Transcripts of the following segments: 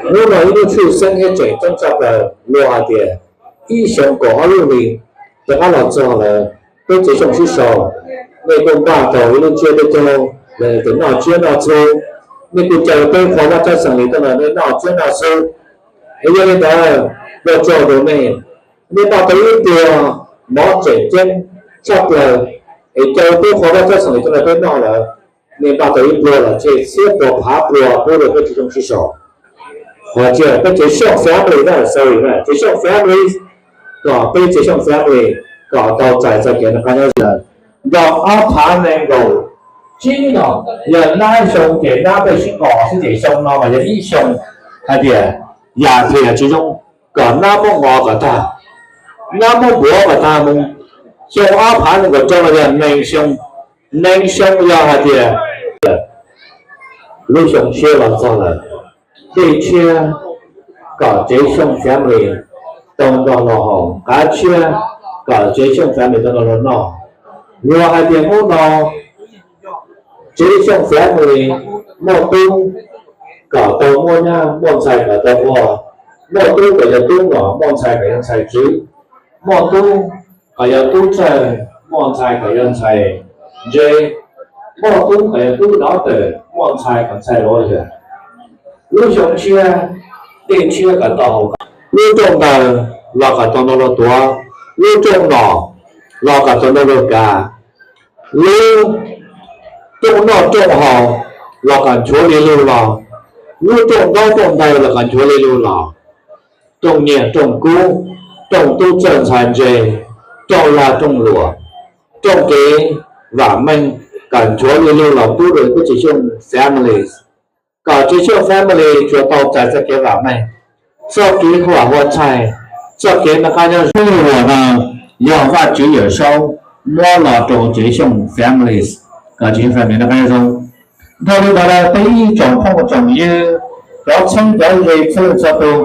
Hnub no ib lub tshwj xeeb thiab tseem ceeb tshaj plaws luag hais tias ib xyoo kaum ob lub hli rov qab los txog lawm, peb tsev xyooj sib sau, nej kuj npaj tau ib lub tsiab peb caug los tias noj tsiab noj txhub, nej kuj caw peb qhua vaj tsab xeem li tuaj los nej noj tsiab noj txhub. Es yog li ntawd, ua tsaug rau nej, nej npaj tau ib pluag mov tseem ceeb tshaj plaws, es caw peb qhua vaj tsab xeem li tuaj los peb noj lawm, nej npaj tau ib pluag los tseg txhiab puas phav pluag pub rau peb tsev xyooj sib sau. Hos tsis peb tsev xyooj family na, sorry na, tsev xyooj family, kom peb tsev xyooj family kom tau txais txoj kev noj qab nyob zoo. Nrog ob phav nees nkaum tsib no, yog nab xyoo ces nab peb sib nqos xwb ces xyoo no mas yog ib xyoo hais tias yam pliag tsis zoo, kom nab muab nqos kom tag, nab muab npuav kom tag mus. Xyoo ob phav nees nkaum rau no yog nees xyoo, nees xyoo yog hais tias lub xyoo tshiab los txog lawm, dej tshiab kom tsev xyooj family tau nrog luag haus, qav tshiab kom tsev xyooj family tau nrog luag noj. Luag hais tias hnub no tsev xyooj family muaj tub kom tau muaj nyab, muaj ntxhais kom tau ua, muaj tub kom yog tub los, muaj ntxhais kom yog ntxhais tswv, muaj tub kom yog tub txawj, muaj ntxhais kom yog ntxhais ntse, muaj tub kom yog tub dov tawm, muaj ntxhais kom ntxhais lawyer. Lub xyoo tshiab, dej tshiab kom tau haus, lub rooj ntawd los kom tau nrog luag tuav, lub rooj nom los kom tau nrog luag kav, lub rooj noj rooj haus los kom nchuav li lug los, lub rooj ntaub rooj ntawv los kom nchuav li lug los, rooj nyiaj rooj kub, rooj tub txawj ntxhais ntse, rooj lag rooj luam, rooj kev vam meej, kom nchuav li lug los pub rau peb tsev xyooj families, kom tsev xyooj family tsuas tau txais txoj kev vam meej, txoj kev huam hua txhaij, txoj kev noj qab nyob zoo. Lub luam no yog Vajtswv Yawm Saub muab los rau tsev xyooj families, kom tsev xyooj family noj qab nyob zoo. Dhau li ntawd lawm peb ib tsoom phooj tsoom ywg, cov txheeb cov ze txhua leej txhua tus,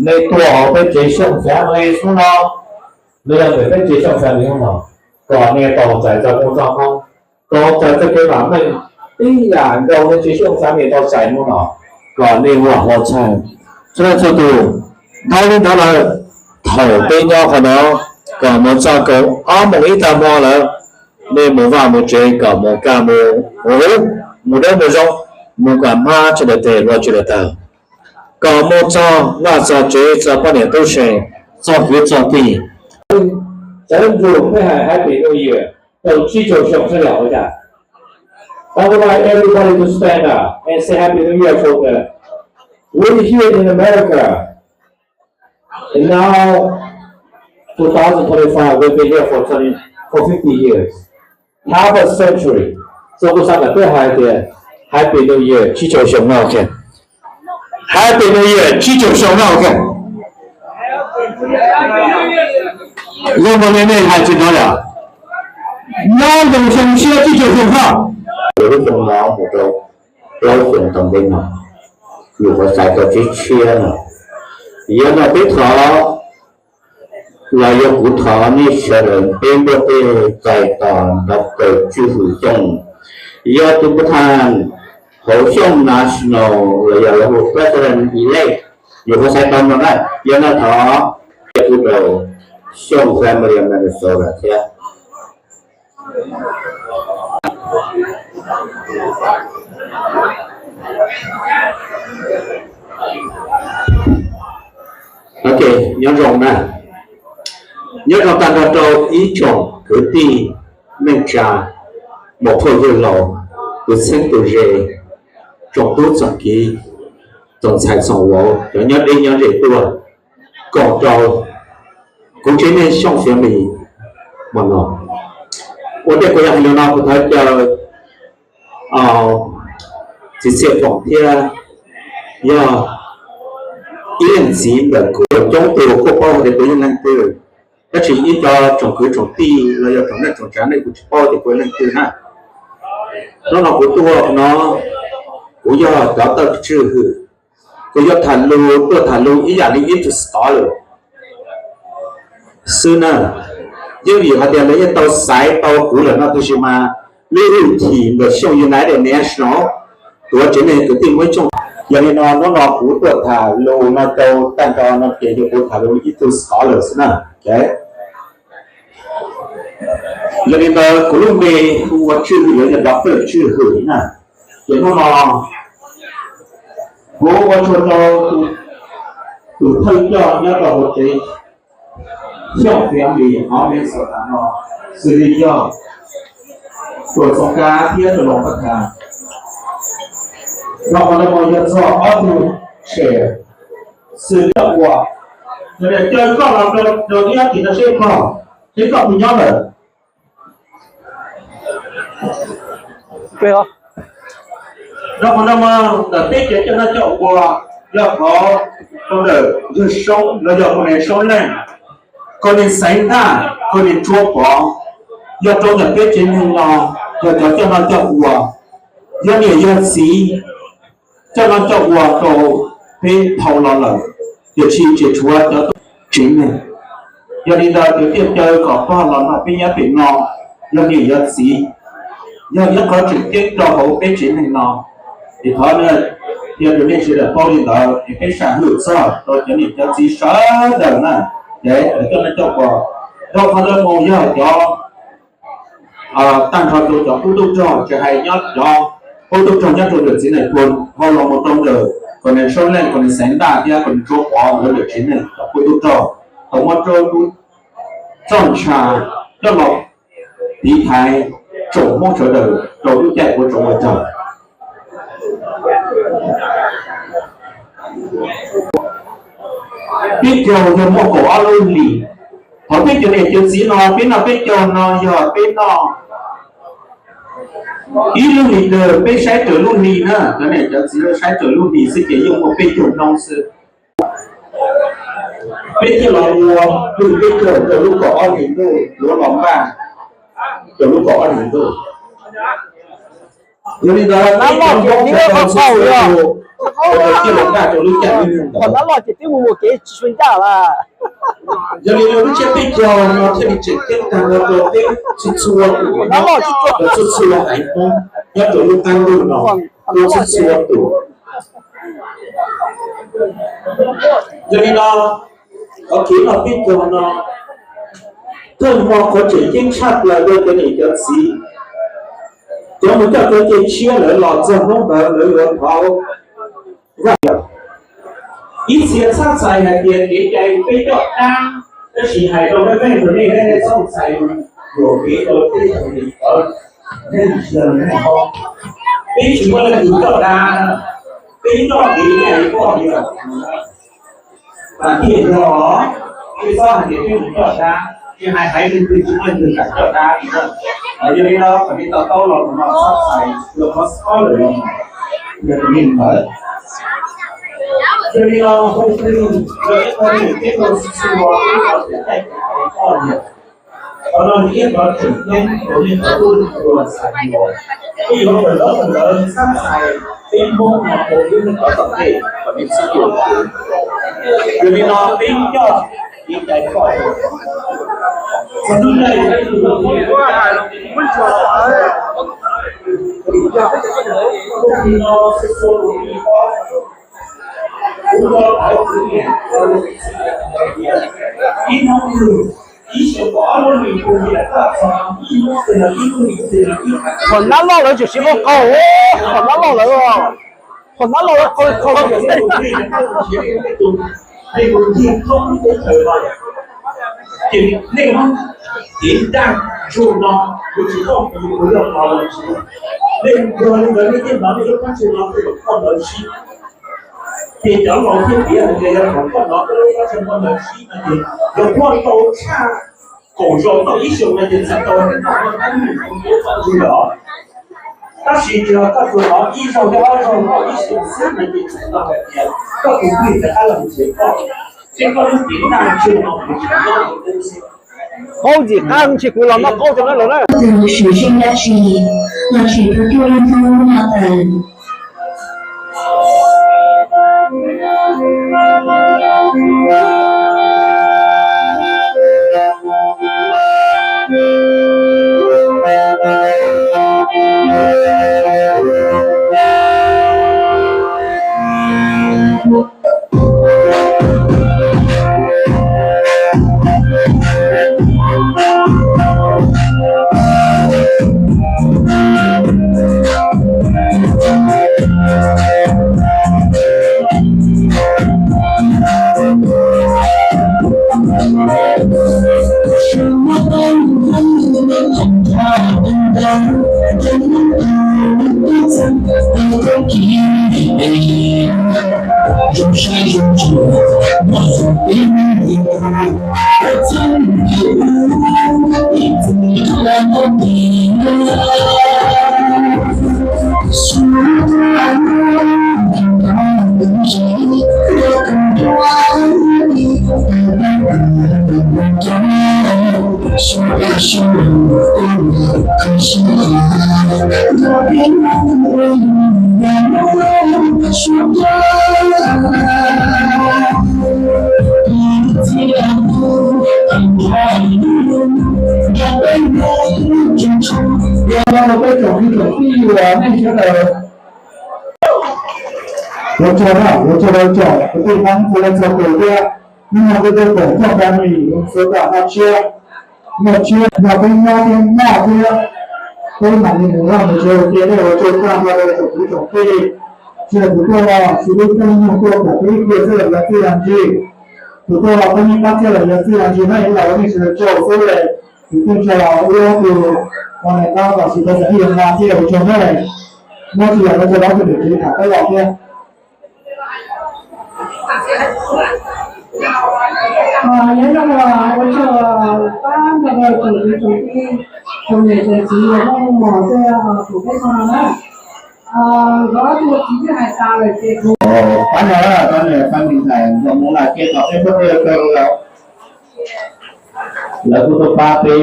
nej tuaj hauv peb tsev xyooj families hnub no, los yog ntawm peb tsev xyooj family hnub no, kom nej tau txais txoj koob txoj hmoov, tau txais txoj kev vam meej ib yam nkaus nej tsev xyooj family tau txais hnub no, kom nej huam hua txhaij txhua leej txhua tus. Dhau li ntawd lawm, thaum peb nyob qhov no kom mus txog kaum ob moos ib tag hmo lawm, nej mus vaj mus tsev kom mus kaj mus ub, mus dawb mus zoo, mus kom hmab tsis daws tes ua tsis daws taw, kom mus txog vaj txog tsev, txog poj niam tub se, txog kwv txog tij. Sawv daws peb hais Happy New Year rau tsib caug xyoo sab yog ua cas? I would like everybody to stand up and say Happy New Year for the, we here in America. And now, two thousand twenty-five, we've been here for twenty, for fifty years. Half a century. So kuv xav kom peb hais tias Happy New Year tsib caug xyoo no, ok. Happy New Year tsib caug xyoo no, ok. Zoo nkaus li nej hais tsis hnov yom? Nyob zoo xyoo tshiab tsib caug xyoo no. Lub xyoo no mus rau plaub xyoo tom ntej no, yus qhov xaiv tau tshiab tshiab no. Yog no peb thov, los yog kuv thov nej sawv daws peb npuaj tej txais tos nrov kaus tswj hwm xyooj. Yog tus npuaj thaj hauv xyooj national los yog lawv hu president elect, yus qhov xaiv tau no na. Yog no thov kuv rau xyooj family Minnesota thiab. Ok, nyob zoo na. Nyob zoo tag nrho rau ib tsoom kwv tij neej tsa, muam phauj yawg laus, tus txheeb tus ze, tsoom tub tsoom kiv, tsoom ntxhais tsoom vauv, cov nyob deb nyob ze tuaj, koom rau kuv tsev neeg Xyooj Family hmo no. Ua ntej kuv yuav hais lus no kuv thov caw txiv Txhiaj Foom thiab yog ib leej txiv ntawm kuv coob tus kuj paub hais tias kuv yog leej twg, tab sis ib co tsoom kwv tsoom tij los yog tsoom neej tsoom tsav nej kuj tsis paub tias kuv yog leej twg na. Hnub no kuv tuaj no, kuv yog cov tawj tswj hwm, kuv yuav tham lus, tuaj tham lus ib yam li ib tug star lawm xwb na. Yeej vim hais tias lawv yeej tau xaiv tau kuv lawm no, tab sis mas lub hwj chim ntawm Xyooj United National, tuav tsev neeg kwv tij Hmoob Xyooj, Yog li no hnub no kuv tuaj tham lus no rau tag nrho no ces yog kuv tham lus ib tug scholar xwb na. Yog li ntawd kuv lub npe hu ua Tswj Hwm, yog Doctor Tswj Hwm na. Ces hnub no kuv ua tsaug rau tus thawj coj nyob rau hauv tsev Xyooj Fiav Lis hauv Minnesota no, xws li yog Tuam Txoov Kav thiab Tuam Loos Paj Thas. Rau qhov no mas yog txog ob tug chair, xws li ua, caw koj los rau ib ob tim no seb koj, seb koj puas nyob lawm. Rau qhov no mas ntawm peb cov coj noj coj ua yog qhov rau ntawm Yawg Soob los yog Colonel Soob Leej, Colonel Xaiv Ntaj, Colonel Tsuab Pov, yog rau ntawm peb tsev neeg no yog cov coj noj coj ua, yog niam yog txiv coj noj coj ua rau peb dhau los lawm, tiam sis tseem tshuav cov tsev neeg. Yog li ntawd kuv thiaj caw kom pog los nrog peb nyob pem no, yog niam yog txiv, yog ib qho tseem ceeb rau hauv peb tsev neeg no. Es thov yog rau nej sawv daws paub li ntawd es peb sam hwm txog rau cov niam cov txiv sawv daws na, ces lawv coj noj coj ua. Rau qhov ntawd mus yog cov tag nrho rau cov qub tub rog, tsis hais nyob cov qub tub rog nyob rau ntawm txiv nais phoo hauv los mus rau ntawm Colonel Soob Leej, Colonel Xaiv Ntaj thiab Colonel Tsuab Pov lawv ntawm tsev neeg cov qub tub rog, tau muab rau txoj ntsha coj los tiv thaiv tsoom Hmoob sawv daws rau lub caij ua tsaug ua rog. Peb caug yog muaj kaum ob lub hlis. Qhov peb cov niam cov txiv no peb noj peb caug no yog peb noj ib lub hlis kawg, peb saib raws lub hli na, cov niam cov txiv saib raws lub hli xwb ces yeej muaj peb caug hnub xwb. Peb thiaj los ua pw peb caug rau lub kaum ob hlis ntuj, yuav los npaj rau lub kaum ob hlis ntuj. Yog li ntawd, nab loj ces thiaj los npaj rau lub caij nyoog ntawd. Nab loj ces twb mus ua kev tsis tshua ncaj lawm. Yog li no lub tsiab peb caug no thiaj li tseem ceeb tag nrho rau peb txhua txhua tus, txhua txhua haiv Hmoob nyob rau lub qab ntuj no, rau txhua txhua tus. Yog li no, qhov kev noj peb caug no thiaj muaj qhov tseem ceeb tshaj plaws rau cov niam cov txiv. Cov mus coj cov ce tshiab lawv los txog hnub ntawd lawv yuav thov Vaj Tswv. Ib txhia txhab txhais hais tias kev cai peb coj dab, tab sis hais rau peb peb tus nej nej txhob txhais yuam kev rau tej tus neeg tawv, neeg tsis yog neeg hlob. Peb tsis muaj leej twg coj dab, peb noj kev cai poj niam. Mas thiaj yog, peb txhob hais tias peb mus coj dab, tsis hais haiv leej twg tsis muaj leej twg kam coj dab li na. Mas yog li no kom nej to taub los mus no txhob txhais los qhov scholar los yog tus neeg ntawd. Yog li no hu plig rau ib qho tseem ceeb rau txhua ib qho tseem ceeb rau poj niam. Qhov no yog ib qho tseem ceeb rau nej cov tub rog txhais yuav, peb yuav kawm los kawm ntawv txhab txhais peb Hmoob no rau lub neej tom ntej kom nej txhib yuav. Yog li no peb coj kev cai koj, txog hnub no peb tug Qhov nab loj lawv tseem sib qau qau, qhov nab loj lawv, qhov nab loj lawv qau qau. Ces nej muab kev daj ntsuag no, kuv tsis tau kuv ua yog los los tsis, nej yog li ntawd nej thiaj hnov nej lub pob ntseg no tej zaum koj ntawd sib. Ces cov laus thiaj piav hais tias yog thaum koj hnov koj lub pob ntseg koj ntawd sib no ces yog koj tau tshaj kaum zaus tau ib xyoos no ces txhais tau hais tias koj hnov koj lub pob ntseg lawm. Tab sis tsis yog koj tsuas hnov ib zaug thiab ob zaug tau ib xyoos xwb no ces txhais tau hais tias koj tus plig rov qab los nrhiav koj, seb koj lub cev daj ntseg no kuv tsis nyob lawm. Qaub ntxim qab ntshe kuv los noj qaub rau na lawm na. Tus sim sib dab tsi los tseem tus cuaj lub hnub no tawm. Peb tsoom kwv tsoom tij uas nej sawv daws, ua tsaug na, ua tsaug, ua tsaug kwv tij Hmoob txhua leej txhua tus thiab. Hnub no kuj tuaj koom txog ka mi xov tooj noj tshiab, noj tshiab nrog peb nyob thiab noj thiab, peb mam li mus loj mus tsawg tias nej ua tsaug tag nrho rau tsoom kwv tsoom tij. Tsis hais tus tuaj los tsis lub caij nyoog tuaj koom peb ib pliag xwb los yog txij yog ntsig, tus tuaj los peb yeej pab txhij los yog txij yog ntsig na, ib los ua nej sawv daws tsaug xwb. Tus tuaj tso los ua tus, ua niam tab tom tsis tau txais ib yam na thiab ua tsaug na. Muab tsis yam ua tsaug los tus niam tsev tham peb los thiab. Nyob zoo, ua tsaug pab nrog rau tsoom kwv tsoom tij, tsoom niam tsoom txiv uas muaj muaj mos thiab koom peb txog no na. Nkawd ob tug txiv twb hais tas lawm ces kuv pab no, pab niam pab me ntxhais nrog Hmoob Laj thiab tau peb txoj kev kawg los lawv kuj tuaj pab peb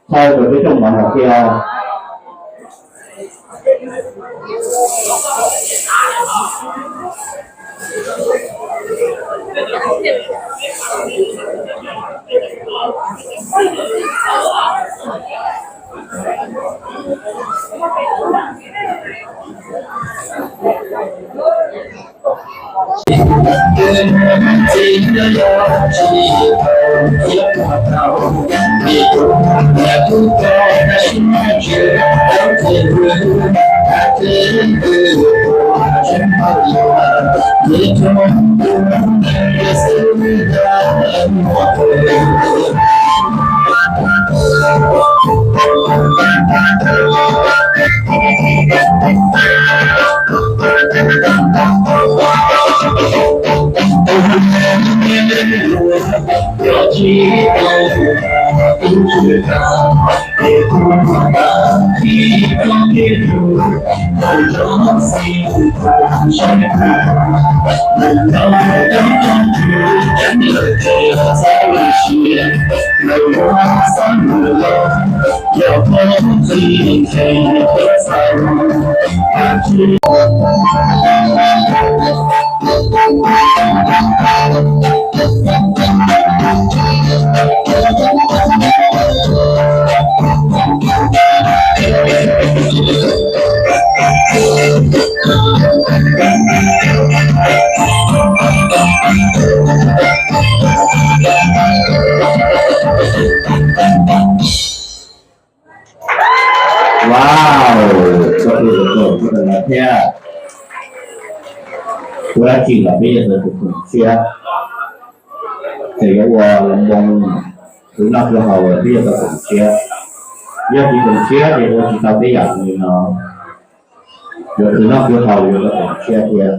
txhawb rau peb rooj mov no thiab. Wow, txog tus tau txog tus no thiab. Kuv dab tsi los peb yuav tau tus koom siab, ces yuav ua loo npoo, khwv noj khwv haus los peb yuav tau koom siab. Yog tsis koom siab ces ua tsis tau tej yam li no. Yuav khwv noj khwv haus yuav tau koom siab thiab.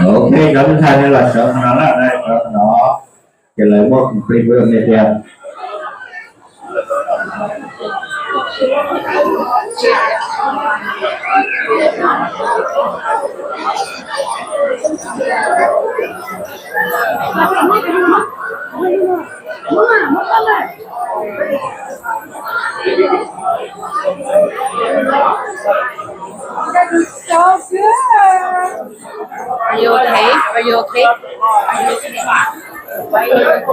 Ok, cov me ntxhais nej los sawv no na, sawv no, ces lawv muab plig pub rau nej thiab. So good. Are you okay? Are you okay? Are you okay? Why are you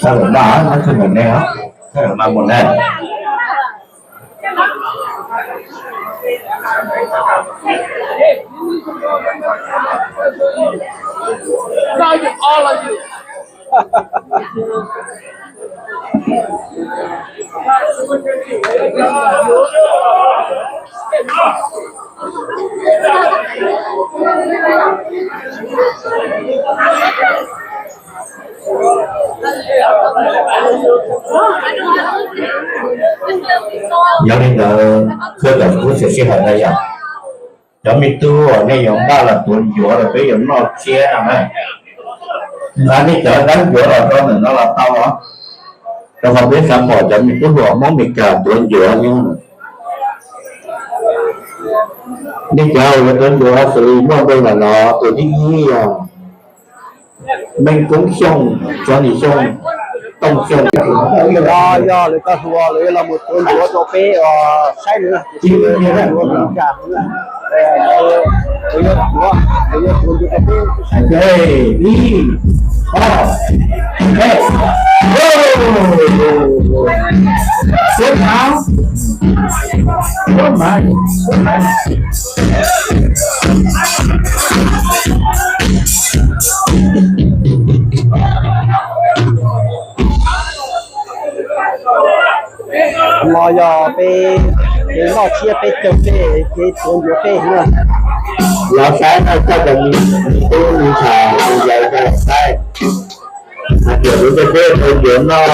Sao lại ba nó không một nè? Sao lại ba một nè? Love you, all of you. Yog li ntawd, thov cov tub sawv sij hawm na yog, cov me tub uas nej yuav npaj los tuav ncuav los peb yuav noj tsiab no na, nqa nej cov dab ncuav los rau ntawm no los tau os. Rau qhov peb xav pom cov me tub hluas Hmoob Meskas tuav ncuav thiab. Nej cov uas yuav tuav ncuav xws li muaj npe ntawm no, tus thib ib yog Meej Koob Xyooj, Tsov Nim Xyooj, Tooj Xyooj. No yog lawv cov hluas lawv los mus tuav ncuav rau peb saib na. Ib, ob, peb, suav thav, suav mav, suav mav. No yog peb, peb noj tsiab peb caug peb ces tuav ncuav peb na. Los saib no, coj cov me tub me ntxhais me yau coj los saib. Hais tias lawv coj peb tuav ncuav noj.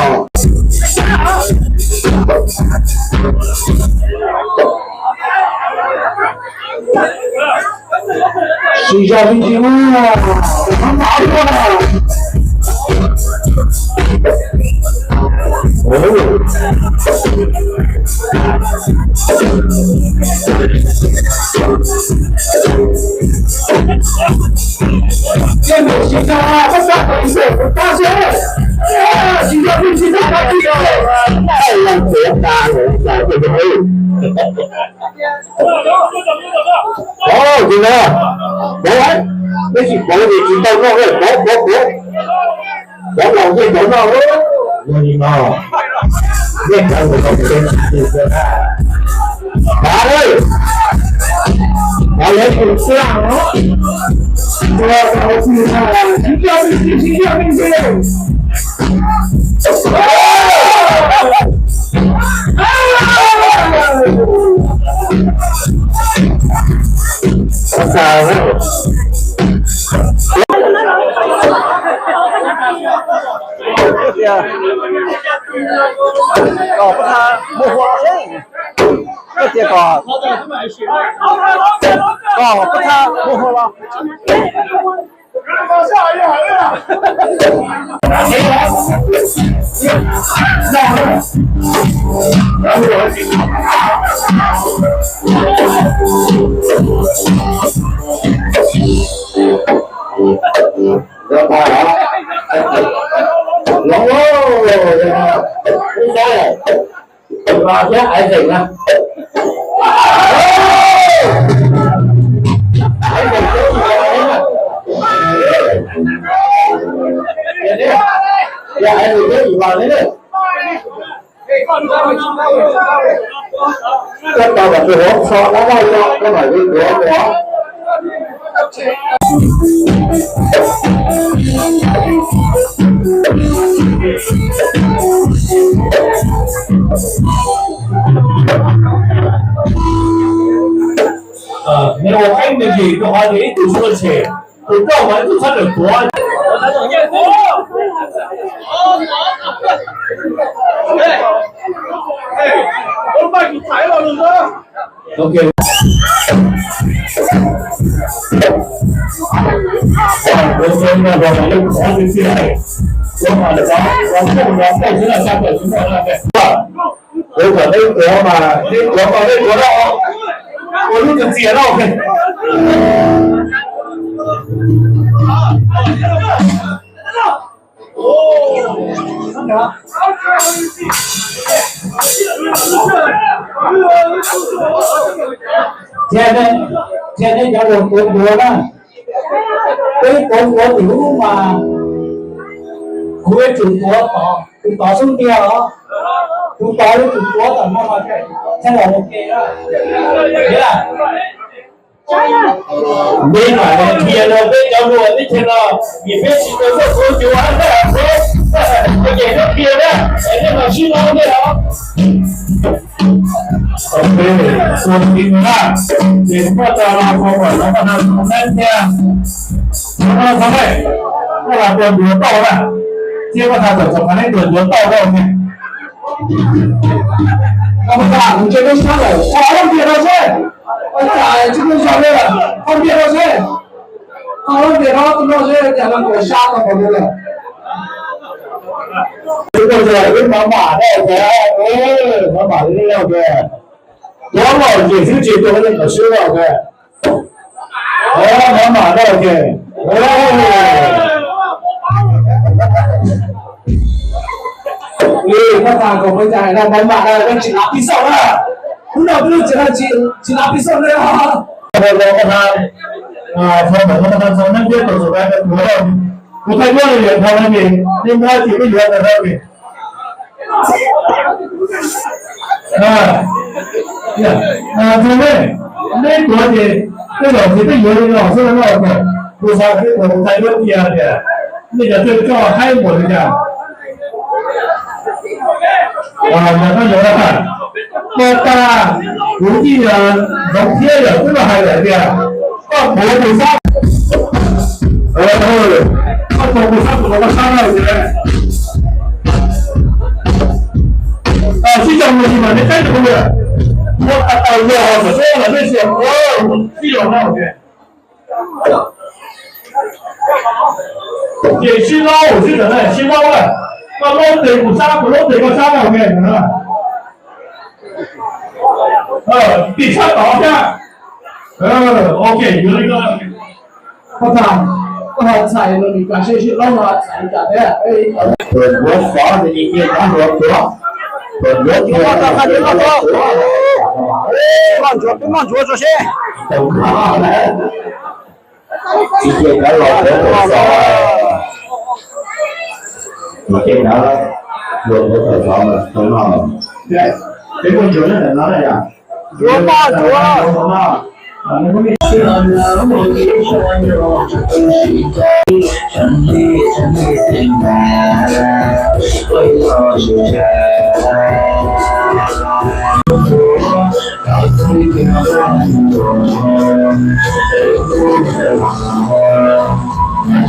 Tsis yog me ntsis na. Ov, tsis no, pov, peb tsis pov ces tsis tau noj, pov, pov, pov, pov los ntsej pov noj. Yog li no, nej cov uas tau tes, pov lawm, pov lawv tus txaj os. Tias kom pab tha muaj hua seb, tias kom, kom pab tha muaj hua los. Koj tau kom tus hluas so dab laug no, koj mam li tuav mus. Nws ua qeeb me ntsis rau qhov tias ib tug tsis tshua tshem, tus rauj mas ib tug txhob rawm tuav. Ok. Kuv kom nej tuav mas nej tuav mas nej tuav no, ua lub txias txias no. Thiab nej cov uas tuav ncuav na, peb tuav ncuav tim lub mas kuv yuav tsum tuav tod, tus tod xub ntiag os, tus tod yuav tsum tuav tom no mas thiaj los ua ke na. Peb mam li qhia rau peb cov hluas teb chaws no, vim peb tsis tau tuaj txhua cuav hab, peb ces tuaj qhia na, es nej mam sib hlob nej os. Ok, xua tiv mus na, ces kuv muab tso no, kuv kom lawv pab hab tau neeb thiab. Lawv pab tau neeb, koj los tuaj ncuav tauj na, thiab koj tau tawm txog qhov neeb tuaj ncuav tauj na, ok. Koj puas tas kuv tsev lub sab lawm, qhov lub ntiag no seb, ua cas tsis muaj zog li lawm, qhov ntiag no seb, qhov lub ntiag no tus no seb, cas no nkaus sab no nkaus li lawm. Tus no yog wb maj mam na, maj mam li na, tuav los ces xwb tsis tuav li kom swb los. Maj mam na, ok. Li koj tas kom peb cas hais no maj mam na, koj tsis lav pis xauj na. Hnub no peb lub tsev no tsis lav pis xauj li os. Kuv thaij duab li thaum no ces nej muab ces peb yuav tau na. Tus ne, neb tuav ces tej zaum ces peb yuav li no xwb no, kuv xav kom peb tuav kuv thaij duab cia tias nej cov twj coj haib npaum li cas. Yog koj yuav, koj tag, kuv yeej ntxoov thiab yog twb los hais lawm tias koj tuav tus sab, koj tuav tus sab, tus no koj sab na. Sib zog mus tsis mam li qeeb rau kuv, muab tau yog los seb los nej tsis sib zog no. Ces sib laub sib ntawd na, sib laub na. Koj laub tes kuv sab, kuv laub tes koj sab na, ok na. Tim sab tod thiab. Ok, yuav li ko. Koj txhais, koj ho txhais no nws kam sib laub no txhais li cas thiab. Tuam ncuav xov ces nyias nyias nyob hluav tuav. Tuam ncuav tuav, noj ncuav, twb noj ncuav tso seb. Tsis cia cov laus tuav tuam xov. Tsis cia cov laus tuav tuam xov mas tau noj. Peb muaj ncuav nyob ntawm no na yom. Ncuav mog ncuav.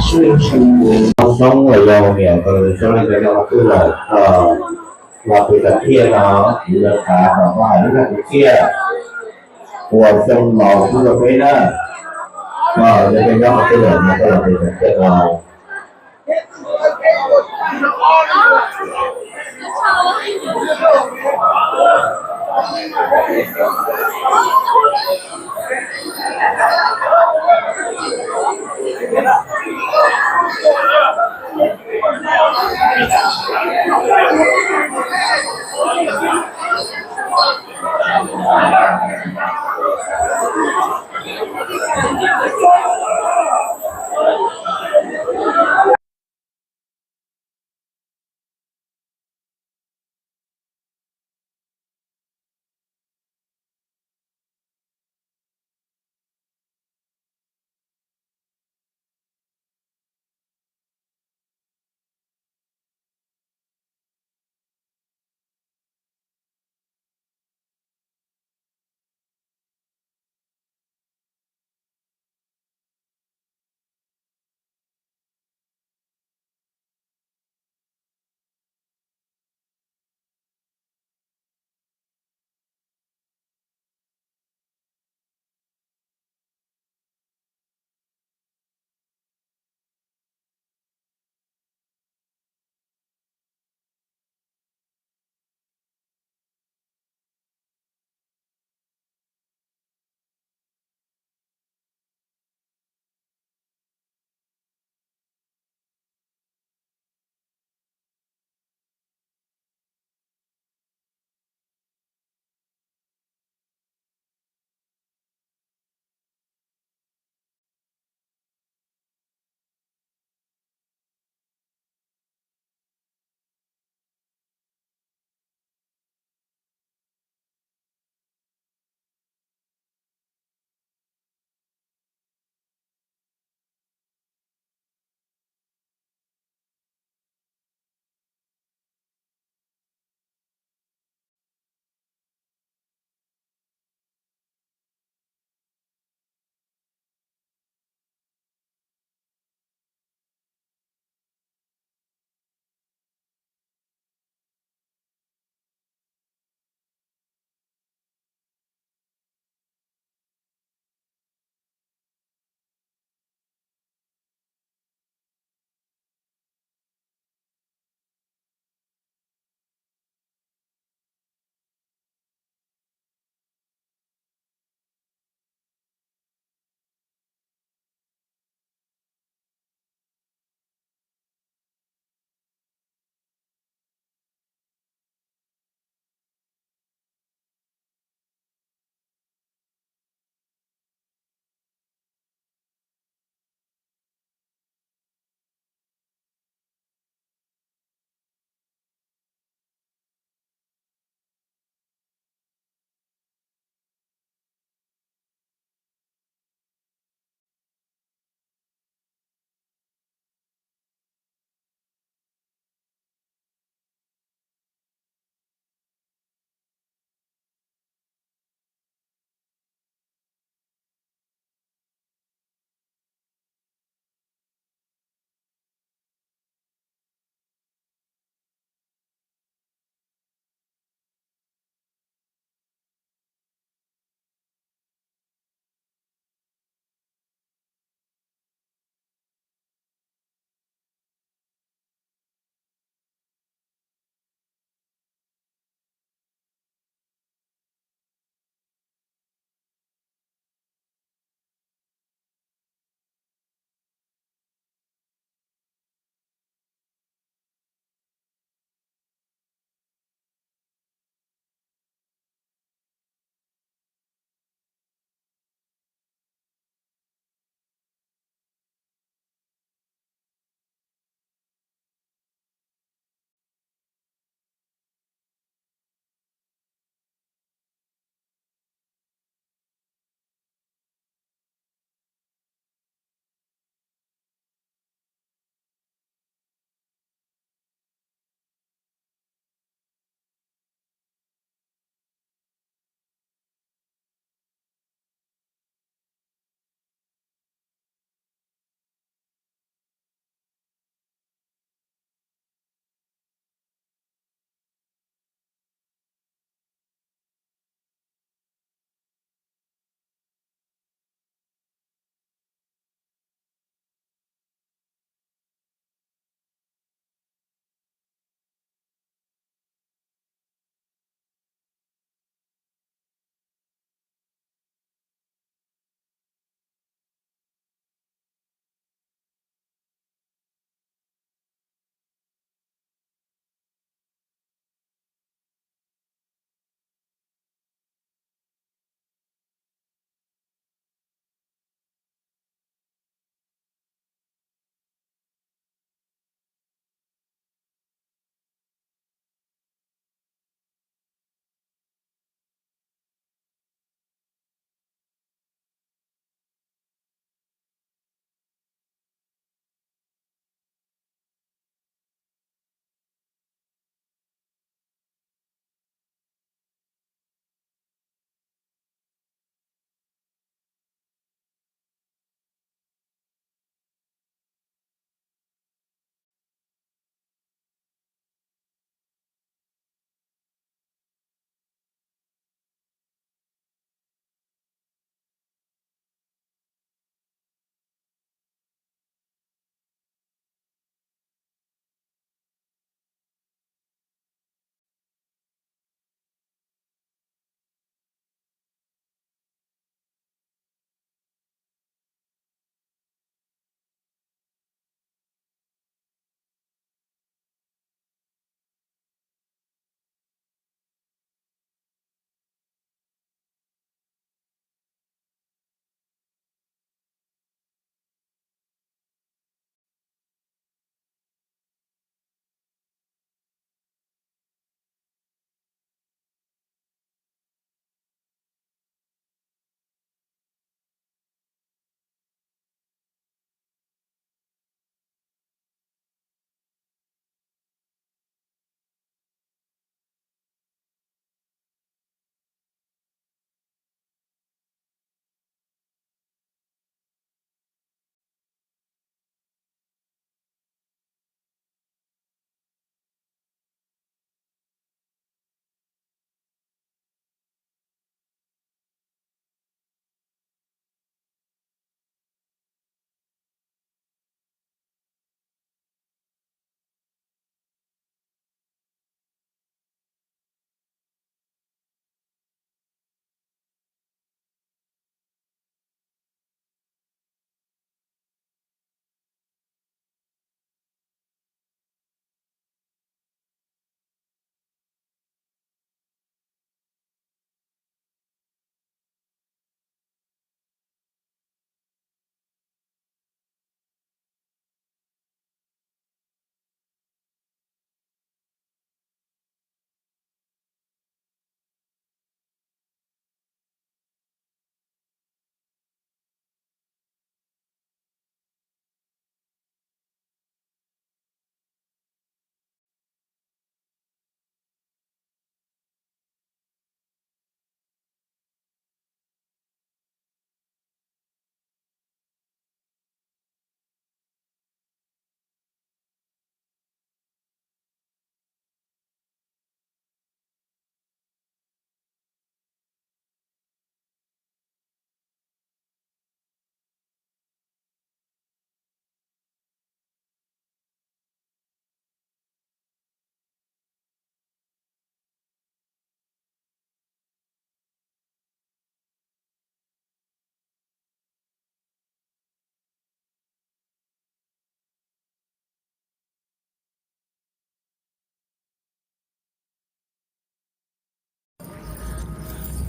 Xyoo los yog niam tus xyoo no cov no twb los, los pem tam thiaj no, kuv yog xav kom koj hais lub naj kwv txhiaj uas xyoo laus pub rau peb na. Yog peb nyob qhov twg lawm no koj los pem tam thiaj no.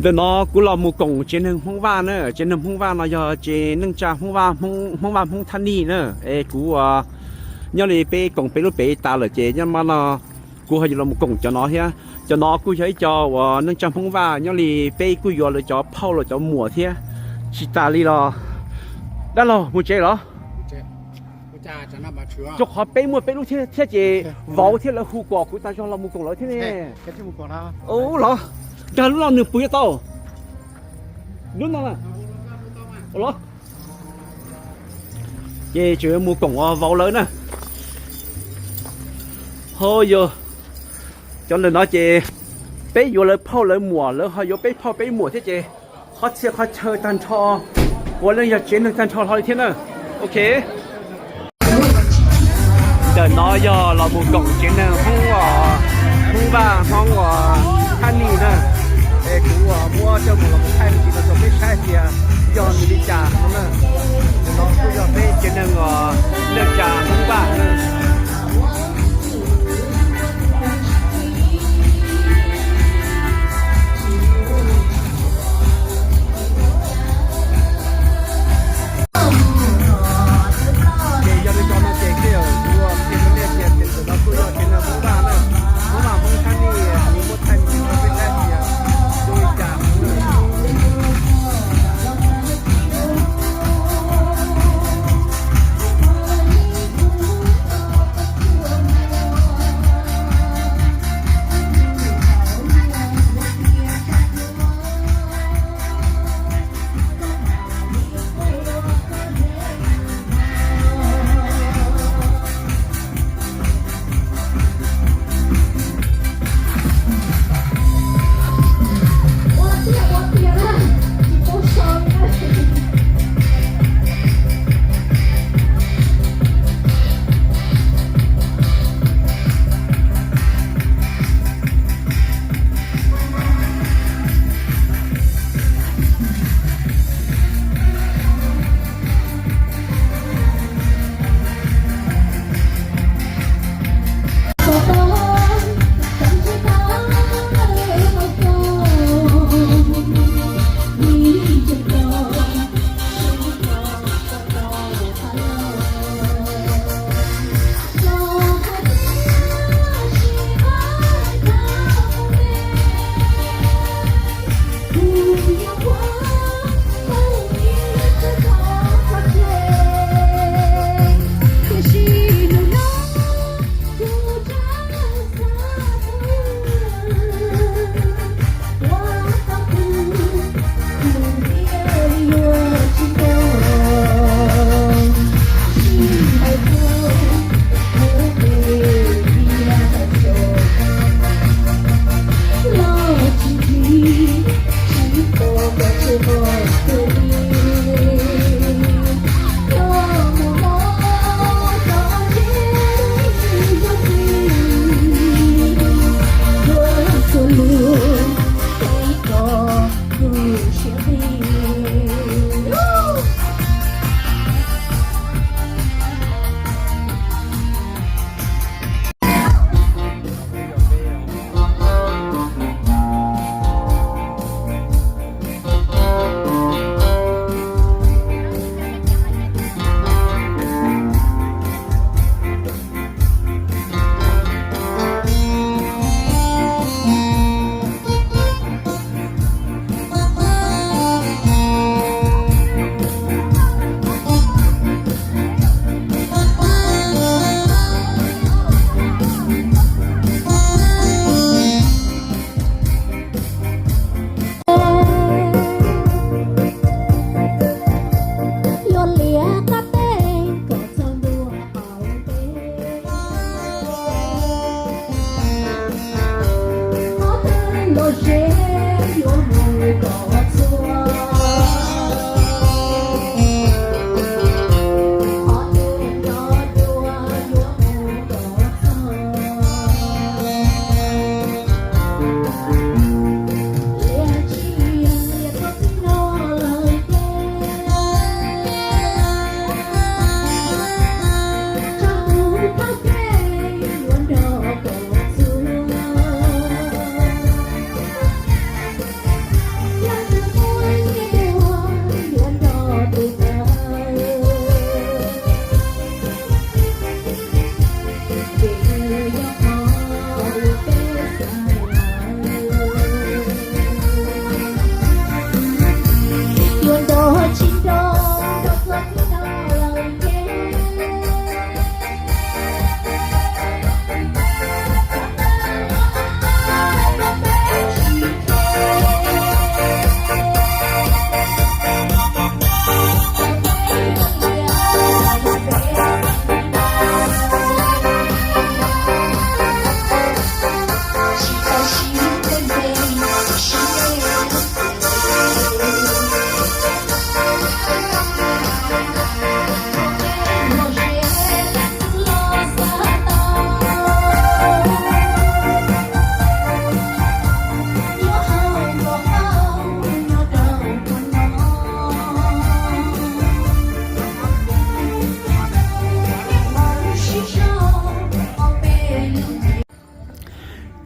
Ntawm no kuv los mus koom tsev neeg Hmoob Vaj na, tsev neeg Hmoob Vaj no yog tsev neej tsa Hmoob Vaj, Hmoob Vaj Hmoob Thaj Nij na. Es kuv nyob li peb koom peb lub pem tas lawm ces nyob no kuv ho yuav los mus koom cov no thiab. Cov no kuj yog ib co uas neej tsa Hmoob Vaj nyob li peb kuj yuav lawv cov phauj lawv cov muam thiab. Tsis tas li los dab laug mus tsev los? Rau qhov peb muaj peb lub thiab thiab ces vauv thiab lawv hu kom kuv tas zog los mus koom lawv thiab ne. Ub los, nkag lub no nws puas yuav tau? Lub no los. Ces tseem mus koom vauv lawv na. Ho yog cov ntawm no ces peb yuav lawv phauj lawv muam, lawv ho yuav peb phauj peb muam thiab ces qhov txhia qhov chaw tag nrho, puav leej yog tsev neeg tag nrho hlo li thiab na. Ok. Ntawm no yog los mus koom tsev neeg Hmoob, Hmoob Vaj Hmoob Thaj Nij na. Es kuv muab coj mus los mus thaij me ntsis no rau peb saib tias yog nws li cas no na. Ntawm no kuj yog peb tsev neeg neej tsa Hmoob Vaj na. Ces yog li no ces kuj yog kuv qhia rau nej tias ntawm no kuj yog tsev neeg Hmoob Vaj na, Hmoob Vaj Hmoob Thaj Nij, kuv muab thaij me ntsis rau peb saib tias zoo li cas.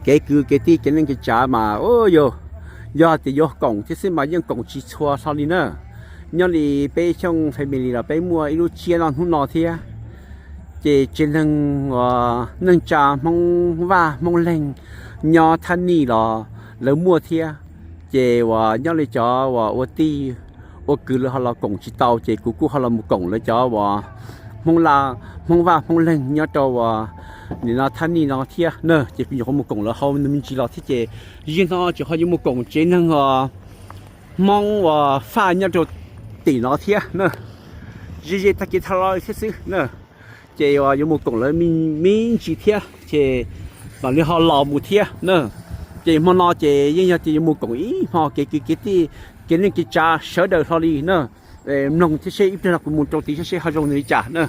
kev kwv kev tij kev neej kev tsav mas yog tias yuav koom thiab xwb mas yeej koom tsis txhua hlo li na. Nyob li peb Xyooj family los peb muaj ib lub tsiab noj hnub no thiab. Ces tsev neeg uas neej tsa Hmoob Vaj Hmoob Leeg nyob thaj nij los lawv muaj thiab. Ces uas nyob li cov uas ua tij ua kwv lawv ho los koom tsis tau ces kuv kuj ho los mus koom lawv cov uas Hmoob Vaj Hmoob Leeg nyob rau uas nim no thaj nij no thiab na. Ces kuv nyuam qhuav mus koom lawv hauv nws me ntsis los thiab ces zim no tseem ho yuav mus koom tsev neeg uas Hmoob uas Faj nyob rau tim no thiab na. Ze ze tag kev tag los thiab xwb na. Ces uas yuav mus koom lawv me ntsis thiab ces mam li ho los mus thiab na. Ces hmo no ces yeej yog tias yuav mus koom ib hmo kev kwv kev tij kev neej kev tsav sawv daws hlo li na. Mloog thiab seb ib pliag no kuv mus rau tid seb ho zoo nws li cas na.